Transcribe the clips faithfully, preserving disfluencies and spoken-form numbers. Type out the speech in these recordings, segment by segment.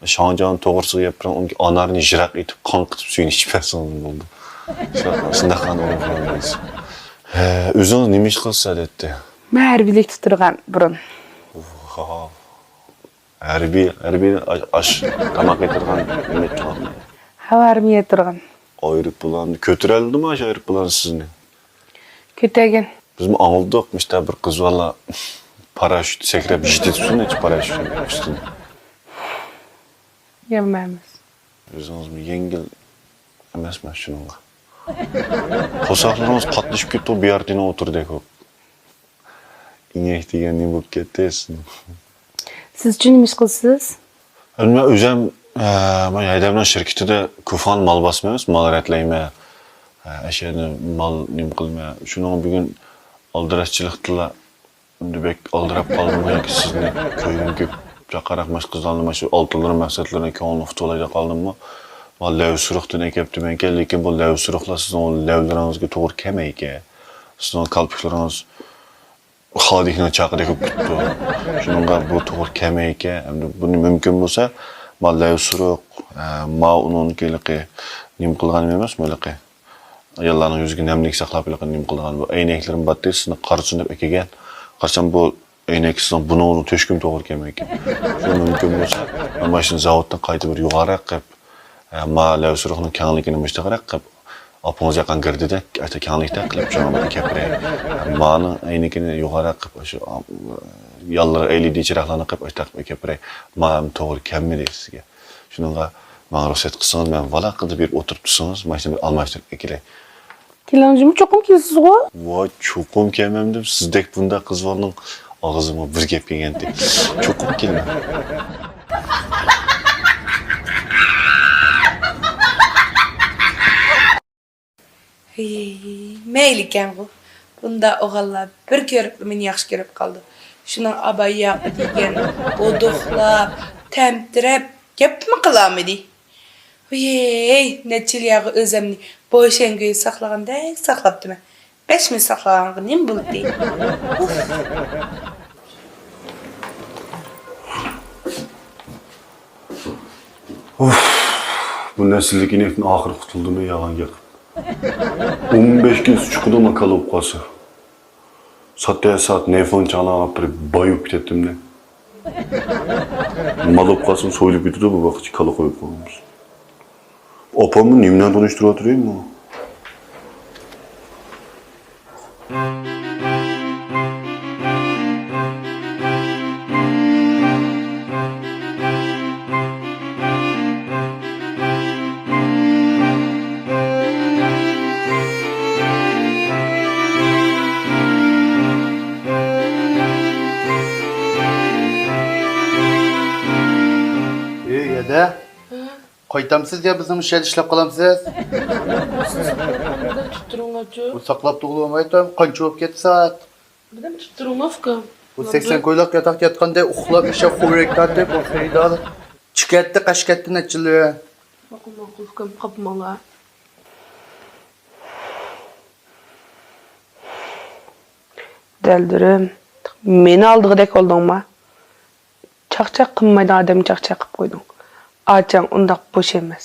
شاڭجاڭ توغرىسىغا گەپ بېرىڭ، ئۇنىڭ ئانارنى يىراق ئېتىپ، قاڭقىتىپ سۈيىنى ئىچىپ بەرسىڭىز بولدى. شۇنداق، شۇنداق ئانا ئوغۇل. ھە، ئۆزىڭىز نېمە ئىش قىلىسىز ئادەتتە؟ مەن ھەربىيلىكتە تۇرغان بۇرۇن. ۋاو. ھەربىي، ھەربىي ئاش، ئاش، تاماق يەيدىغان نېمە تۇرغان؟ ھاۋا ئارمىيەدە تۇرغان. ئايروپىلان كۆتۈرەلىدىمۇ ئاشۇ ئايروپىلان سىزنى؟ كۆتەرگەن. بىزمۇ ئاڭلىدۇق، مۇشتا بىر قىز بالا پاراشيۇت سەكرەپ يېتىپ، نەچچە پاراشيۇتنىڭ ئۈستىدىن. يەڭمەيمىز. ئۆزىڭىزمۇ يەڭگىل ئەمەسمۇ شۇنىڭغا. قورساقلىرىڭىز قاتنىشىپ كېتىدۇ، بىيارتىنى ئولتۇردەك بولۇپ. ئىنەك دېگەن نېمە بولۇپ كەتتى سىزنىڭ؟ سىز ئۈچۈن نېمە ئىش قىلىسىز؟ ئەمدى مەن ئۆزۈم، ئە، مەن ھەيدەمنىڭ شىركىتىدە كوفان مال باسمايمىز، مال رەتلەيمەن. ئە، ئەشەدە مال نېمە قىلىمەن. شۇنىڭ بۈگۈن ئالدىراشچىلىقتىلا ئەمدى بەك ئالدىراپ قالدىممۇ ياكى سىزنى كۆرگۈم كېلىپ، چاقىراق ماش قىزلارنى مانا شۇ ئالتۇنلىرى مەقسەتلىرىنى كۆڭلىنى ئۇتۇۋالاي دەپ قالدىممۇ؟ مانا لەۋ سۇرۇقتىن ئەكەپتىمەنكەن، لېكىن بۇ لەۋ سۇرۇقلار سىزنىڭ ئۇ لەۋلىرىڭىزگە توغرا كەلمەيكەن. سىزنىڭ كالپۇكلىرىڭىز خادىكنىڭ چاقىدەك بولۇپ كېتىپتۇ. شۇنىڭغا بۇ توغرا كەلمەيكەن. ئەمدى بۇنى مۇمكىن بولسا، ما لەۋ سۇرۇق، ئە، ما ئۇنىڭكى ھېلىقى نېمە قىلغان ئەمەسمۇ ھېلىقى؟ ئاياللارنىڭ يۈزىگە نەملىك ساقلاپ ھېلىقى نېمە قىلىدىغان بۇ ئەينەكلىرىم بار ئىدى، سىزنى قارىسۇن دەپ ئەكەلگەن. قارىسام بۇ ئەينەك سىزنىڭ بۇنىڭغا توشكىمۇ توغرا كەلمەيكەن. شۇ مۇمكىن بولسا، مانا شۇنى زاۋۇتتىن قايتا بىر يۇقىرىراق قىلىپ، ئە، ما لەۋ سۇرۇقنىڭ كەڭلىكىنى مۇشتاقراق قىلىپ، ئاپىڭىز ياققان گىردىدەك، ئاشتا كەڭلىكتەك قىلىپ، شۇڭا بىر كەپرەي. مانىڭ ئەينىكىنى يۇقىرىراق قىلىپ، شۇ، ئا، يانلىرىغا ئەل ئى دى چىراغلارنى قىلىپ، ئاشتاق بىر كەپرەي. ما توغرا كەلمىدى سىزگە. شۇنىڭغا ماڭا رۇخسەت قىلسىڭىز، مەن ۋالاققىدە بېرىپ ئولتۇرۇپ تۇرسىڭىز، ماشىنا بىر ئالماشتۇرۇپ ئەكېلەي. كېلىڭ، جۇمۇ چوقۇم كېلىسىزغۇ؟ ۋاي، چوقۇم كەلمەمدىم. سىزدەك بۇنداق قىز بالىنىڭ ئاغزىمغا بىر گەپ كەلگەنتى. چوقۇم كېلىمەن. ھېي، مەيلىكەنغۇ. بۇنداق ئوغۇللار بىر كۆرۈپلا مېنى ياخشى كۆرۈپ قالىدۇ. شۇنىڭ ئاباي ياقى دېگەن بودۇقلاپ، تەمتىرەپ، گەپمۇ قىلالمىدى. ھېي، نەچچە يىل ياغى ئۆزەمنى بوشەڭگۈ ساقلىغاندەك ساقلاپتىمەن. بەش مىنۇت ساقلىغانغا نېمە بولدى؟ ئۇف. ئۇف، بۇ نەسىللىك ئىنەكتىن ئاخىرى قۇتۇلدىمۇ ياغان گەپ. ئون بەش كۈن سۈت چىقىدۇ، ماكال بولۇپ قالسا. سات يا سات، نېفون چاڭلاپ بىر بايىپ كېتەتتىم دە. مال بولۇپ قالسىمۇ سويۇلۇپ كېتىدۇ، بۇ ۋاقىتچە كالا قويۇپ قويغانمىز. ئاپاممۇ نېمە بىلەن تونۇشتۇرۇۋاتىدۇ؟ ئەي، ھەدە. ھە؟ قايتامسىز يا بىزنىڭ مۇشۇ يەردە ئىشلەپ قالامسىز؟ سىز ساقلاپ قالمىدىم، تۇتتۇرۇڭلارچۇ. بۇ ساقلاپ تۇغۇلمايتتىم، قانچە بولۇپ كەتتى سائەت؟ بىلمىدىم، تۇتتۇرۇڭلار، ئۇكام. بۇ سەكسەن كويلۇق ياتاقتا ياتقاندا ئۇخلاپ، ئىششاق خورەك تارتىپ، بۇ خېرىدار. چىقىۋەتتى، قاچىپ كەتتى نەچچىلىرى. ماقۇل، ماقۇل، ئۇكام، قاپماڭلار. دەلدۈرۈم، مېنى ئالدىغۇدەك بولدۇڭما؟ چاقچاق قىلمايدىغان ئادەمنى چاقچاق قىلىپ قويدۇڭ. ئاچاڭ ئۇنداق بوش ئەمەس.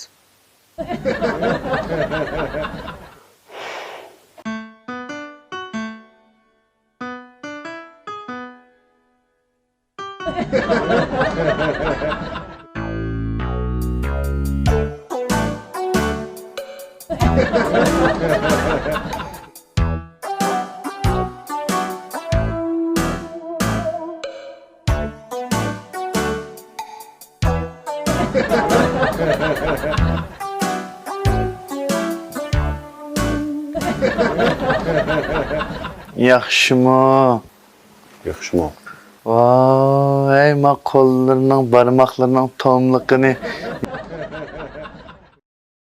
ياخشىمۇ؟ ياخشىمۇ؟ ۋاي، ما قوللىرىنىڭ بارماقلىرىنىڭ توملۇقىنى